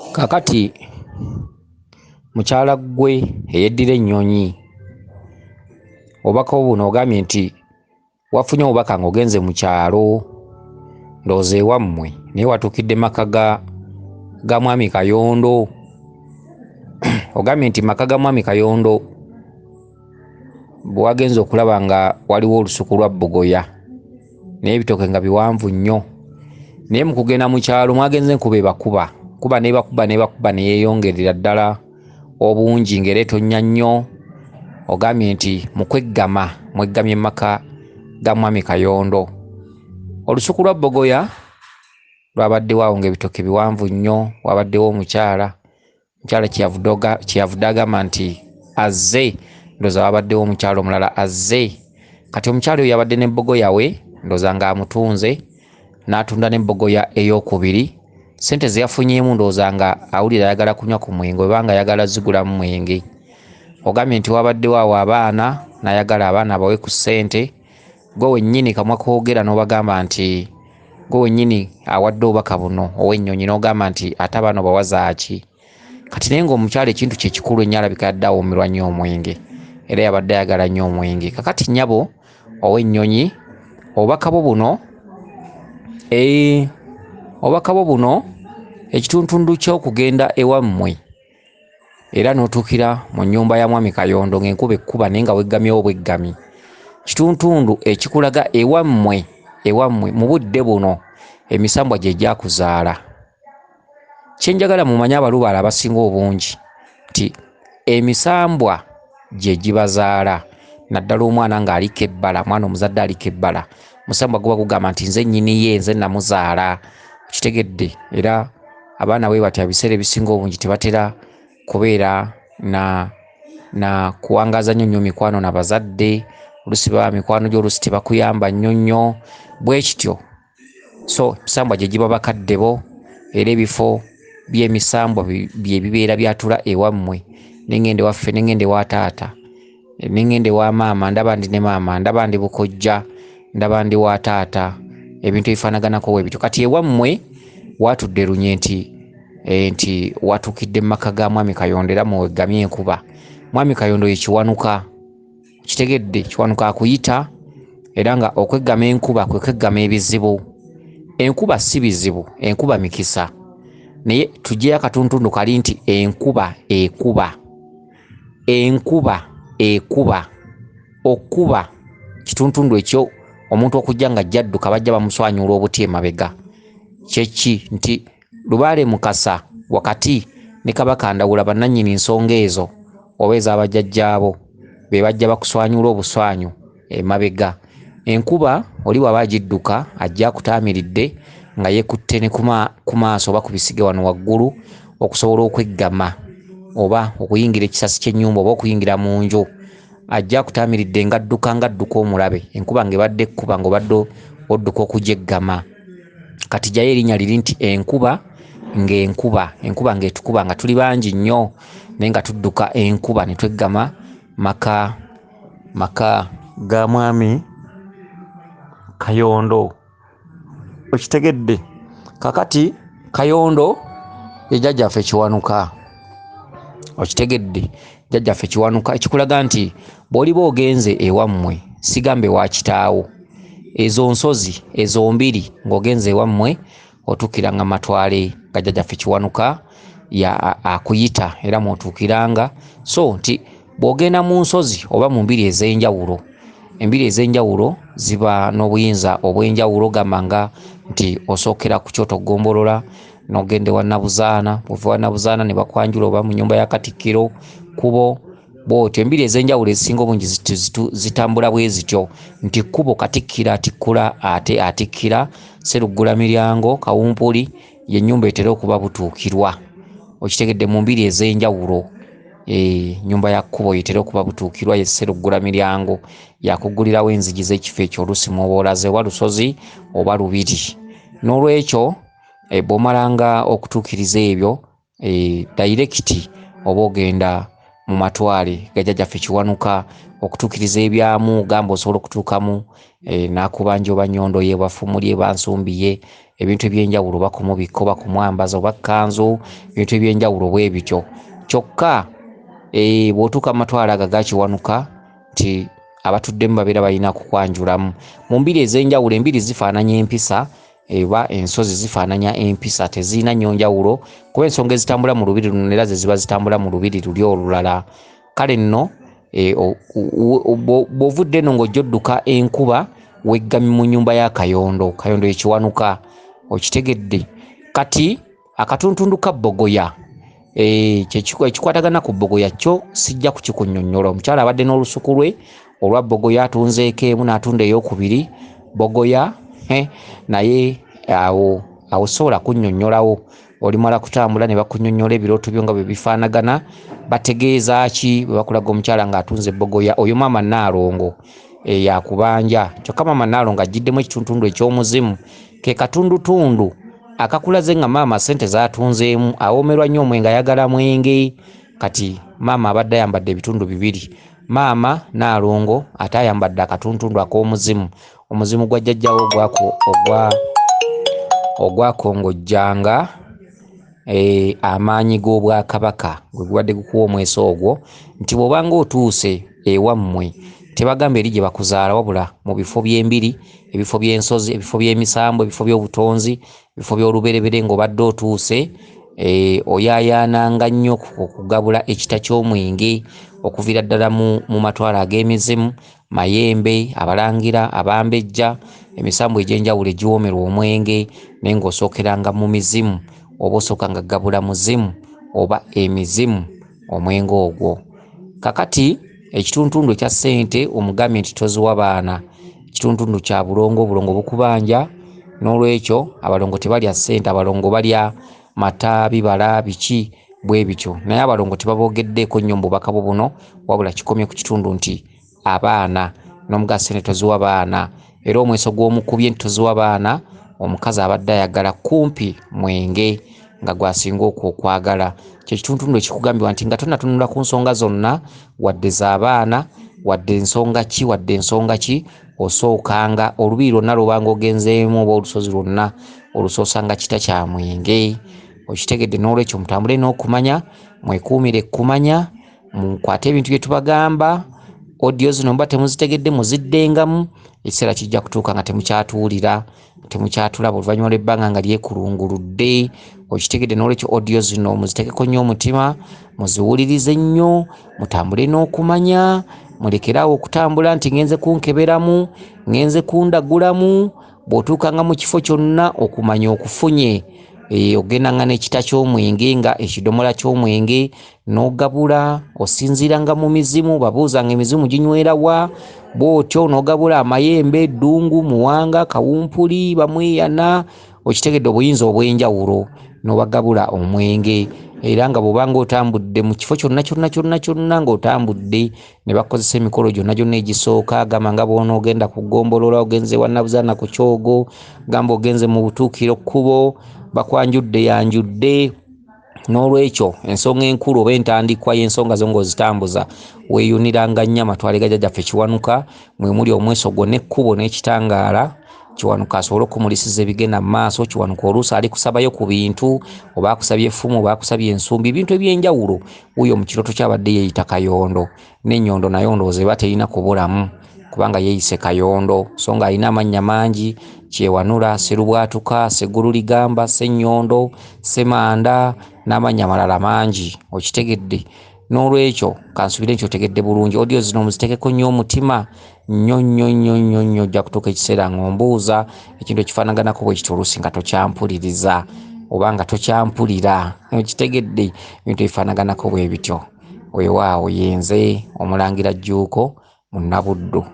Kaakati mukyala ggwe eyeddira ennyonyi, obubaka buno ogambye nti wafunye obubaka ng'ogenze mu kyalo, ndowooza ewammwe, naye watuukidde maka ga Mwami Kayondo. Ogambye nti maka ga Mwami Kayondo bwe wagenze okulaba nga waliwo olusuku lwa bbogoya, naye ebitooke nga biwanvu nnyo. Naye mu kugenda mu kyalo mwagenze enkuba ebakuba, nkuba n'ebakuba n'ebakuba ne yeeyongerera ddala obungi ng'era etonnya nnyo. Ogambye nti mu kweggama mweggamye mu maka ga Mwami Kayondo. Olusuku lwa bbogoya lwabaddewo awo ng'ebitooke biwanvu nnyo, wabaddewo omukyala, omukyala kyeyavudde agamba nti azze, ndowooza wabaddewo omukyala omulala azze. Kati omukyala oyo yabadde ne bbogoya we, ndowooza ng'amutunze, n'atunda ne bbogoya eyookubiri. Ssente ze yafunyeemu ndowooza nga awulira ayagala kunywa ku mwenge oba nga ayagala zigulamu mwenge. Ogambye nti wabaddewo awo abaana, n'ayagala abaana abawe ku ssente. Ggwe wennyini kamwa koogera n'obagamba nti ggwe wennyini awadde obubaka buno ow'ennyonyi, n'ogamba nti ate abaana obawa zaaki? Kati naye ng'omukyala ekintu kye kikulu ennyo alabika yadde awoomerwa nnyo omwenge, era yabadde ayagala nnyo omwenge. Kakati nnyabo ow'ennyonyi, obubaka bwo buno, obubaka bwo buno ekituntundu ky'okugenda ewammwe era n'otuukira mu nnyumba ya Mwami Kayondo ng'enkuba ekkuba naye nga weggamyewo bweggami. Kituntundu ekikulaga ewammwe, ewammwe mu budde buno emisambwa gye gyakuzaala. Kye njagala mumanye abalubaale abasinga obungi nti emisambwa gye gibazaala, naddala omwana ng'aliko ebbala, mwana omuzadde aliko ebbala, musambwa guba gugamba nti nze nnyini ye, nze namuzaala. Okitegedde? Era abaana bwe batyo ebiseera ebisinga obungi tebatera kubeera na kuwangaaza nnyo nnyo mikwano na bazadde, oluusi baba mikwano gyo, oluusi tebakuyamba nnyo nnyo, bwe kityo. So emisambwa gye giba bakadde bo, era ebifo by'emisambwa bye bibeera byatula ewammwe. Ne ŋŋenda ewaffe, ne ŋŋenda ewa taata, ne ŋŋenda ewa maama, ndaba ndi ne maama, ndaba ndi bukojja, ndaba ndi wa taata, ebintu ebifaanaganako bwe bityo. Kati ewammwe waatudde lunye nti watuukidde mu maka ga Mwami Kayondo era muweggamye enkuba. Mwami Kayondo ye Kiwanuka, kitegedde? Kiwanuka akuyita, era nga okweggama enkuba kwe kweggama ebizibu. Enkuba si bizibu, enkuba mikisa. Naye tuggyeyo akatuntundu kali nti enkuba ekuba, enkuba ekuba, okuba kituntundu ekyo omuntu okujja nga ajja adduka bajja bamuswanyuula obuti emabega. Kye ki nti Lubaale Mukasa wakati ne Kabaka Ndawula bannannyini nsonga ezo oba ez'abajjajjaabo be bajja bakuswanyuula obuswanyu emabega. Enkuba oli bw'aba agidduka ajja akutaamiridde nga yeekutte ne ku maaso oba ku bisige wano waggulu okusobola okweggama oba okuyingira ekisasi ky'ennyumba oba okuyingira mu nju. Ajja akutaamiridde ng'adduka ng'adduka omulabe, enkuba ng'ebadde ekkuba ng'obadde odduka okugyeggama. Kati ggyayo erinnya liri nti enkuba ng'enkuba, enkuba ng'etukuba nga tuli bangi nnyo naye nga tudduka enkuba ne tweggama maka ga Mwami Kayondo. Okitegedde? Kakati Kayondo ye jjajjaffe Kiwanuka. Okitegedde? Jjajjaffe Kiwanuka, ekikulaga nti bw'oliba ogenze ewammwe, sigambe wa kitaawo, ezo nsozi ezo mbiri ng'ogenze ewammwe otuukiranga matwale ga jjajjaffe Kiwanuka ya akuyita era mw'otuukiranga. So nti bw'ogenda mu nsozi oba mu mbiri ez'enjawulo, embiri ez'enjawulo ziba n'obuyinza obw'enjawulo, gamba nga nti osookera ku kyoto ggombolola n'ogenda ewa Nabuzaana, bw'ova ewa Nabuzaana ne bakwanjula oba mu nnyumba ya Katikkiro kkubo bw'otyo. Embiri ez'enjawulo ezisinga obungi zitambula bwe zityo nti kkubo Katikkiro atikkula ate atikkira, Sseruggula miryango, Kawumpuli ye nnyumba etera okuba butuukirwa. Okitegedde? Mu mbiri ez'enjawulo nnyumba ya kkubo etera okuba butuukirwa ye Sseruggula miryango, yakuggulirawo enzigi z'ekifo ekyo oluusi mw'oba olaze oba lusozi oba lubiri. Noolwekyo bw'omalanga okutuukiriza ebyo, dayirekiti oba ogenda mu matwale ga Jjajjaffe Kiwanuka okutuukiriza ebyamu, gamba osobola okutuukamu n'akubanja oba nnyondo ye, oba ffumu lye, oba nsumbi ye, ebintu ebyenjawulo, oba kumubikka oba kumwambaza oba kkanzu, ebintu ebyenjawulo bwe bityo. Kyokka bw'otuuka mu matwale ago aga Kiwanuka nti abatuddemu babeera balina kukwanjulamu mu mbiri ez'enjawulo. Embiri zifaananya empisa eba ensozi zifaananya empisa, tezirina nnyo njawulo kuba ensonga ezitambula mu lubiri luno era ze ziba zitambula mu lubiri luli olulala. Kale nno bw'ovudde eno ng'ojja odduka enkuba, weggamye mu nnyumba ya Kayondo. Kayondo ye Kiwanuka, okitegedde. Kati akatuntundu ka Bbogoya ekikwatagana ku Bbogoya kyo sijja kukikunnyonnyola. Omukyala abadde n'olusuku lwe olwa Bbogoya, atunzeeko emu n'atunda ey'okubiri Bbogoya, naye awo sobola kunnyonnyolawo. Olimala kutambula ne bakunnyonnyola ebirooto byo nga bwe bifaanagana, bategeeza ki bwe bakulaga omukyala ng'atunze Bbogoya. Oyo maama Nnaalongo yakubanja. Kyokka maama Nnaalongo ajjiddemu ekituntundu eky'omuzimu, ke katundutundu akakulaze nga maama ssente z'atunzeemu awoomerwa nnyo omwenge, ayagala mwenge. Kati maama abadde ayambadde ebitundu bibiri, maama Nnaalongo ate ayambadde akatuntundu ak'omuzimu, omuzimu gwa jjajjawo ogwakongojjanga amaanyi g'obwakabaka gwe gubadde gukuwa omweso ogwo, nti bw'obanga otuuse ewammwe tebagamba eri gye bakuzaala, wabula mu bifo by'embiri, ebifo by'ensozi, ebifo by'emisambu, ebifo by'obutonzi, ebifo by'olubereberye ng'obadde otuuse, oyaayaananga nnyo okugabula ekita ky'omwenge okuviira ddala mu matwale ag'emizimu, Mayembe, Abalangira, Abambejja, emisambu egy'enjawulo egiwoomerwa omwenge, naye ng'osookeranga mu mizimu oba osookanga gabula muzimu oba emizimu omwenge ogwo. Kakati ekituntundu ekya ssente omugambye nti toziwa baana, ekituntundu kya bulongo, obulongo bukubanja, n'olwekyo abalongo tebalya ssente, abalongo balya mata, bibala, biki bwe bityo. Naye abalongo tebaboogeddeeko nnyo mu bubaka bwo buno, wabula kikomye ku kitundu nti abaana, n'omuga ssente toziwa baana. Era omweso gw'omukubye nti toziwa baana, omukazi abadde ayagala kumpi mwenge nga gwasinga okwo okwagala. Kye kituntundu ekikugambibwa nti nga tonnatunula ku nsonga zonna, wadde z'abaana, wadde ensonga ki, wadde ensonga ki, osookanga olubiri lwonna lw'obanga ogenzeemu oba olusozi lwonna olusoosanga kita kya mwenge. Okitegedde? N'olwekyo mutambule n'okumanya, mwekuumire kumanya, mukwate ebintu bye tubagamba. Audio zino muba temuzitegedde muziddengamu, ekiseera kijja kutuuka nga temukyatuwulira, temukyatulaba oluvannyuma lw'ebbanga nga lyekulunguludde. Okitegedde? N'olwekyo audio zino muzitekeko nnyo omutima, muziwulirize nnyo, mutambule n'okumanya, mulekeraawo okutambula nti ngenze kunkeberamu, ngenze kundagulamu. Bw'otuukanga mu kifo kyonna okumanya okufunye, ogendanga n'ekita ky'omwenge nga ekidomola ky'omwenge n'ogabula, osinziiranga mu mizimu, babuuzanga emizimu ginywera wa, bw'otyo n'ogabula amayembe, ddungu, muwanga, kawumpuli, bamweyana, okitegedde, obuyinza obw'enjawulo n'obagabula omwenge. Era nga bw'obanga otambudde mu kifo kyonna kyonna kyonna kyonna ng'otambudde ne bakozesa emikolo gyonna gyonna egisooka, gamba nga bw'onoogenda ku ggombolola, ogenze wa Nabuzaana ku Kyogo, gamba ogenze mu butuukiro kkubo, bakwanjudde yanjudde. N'olwekyo ensonga enkulu oba entandikwa y'ensonga zo ng'ozitambuza, weeyuniranga nnyo amatwale ga Jjajjaffe Kiwanuka, mwe muli omweso gwo n'ekkubo n'ekitangaala. Kiwanuka asobole okumulisiza ebigenda mu maaso. Kiwanuka oluusi ali kusabayo ku bintu, oba akusabye effumu, oba akusabye ensumbi, ebintu ebyenjawulo. Wuuyo mu kirooto ky'abadde yeeyita Kayondo, n'ennyondo nayo ndowooza eba terina kubulamu kubanga yeeyise Kayondo, so ng'alina amannya mangi: Kyewanula, Sserubwatuka, Sseggululigamba, Ssennyondo, Ssemanda n'amannya amalala mangi. Okitegedde? N'olwekyo kansubire nti otegedde bulungi. Audio zino muzitekeko nnyo omutima nnyo nnyo nnyo nnyo nnyo. Ojja kutuuka ekiseera ng'ombuuza ekintu ekifaanaganako bwe kityo, oluusi nga tokyampuliriza oba nga tokyampulira. Okitegedde? Ebintu ebifaanaganako bwe bityo. Weewaawo, ye nze Omulangira Jjuuko Munnabuddu.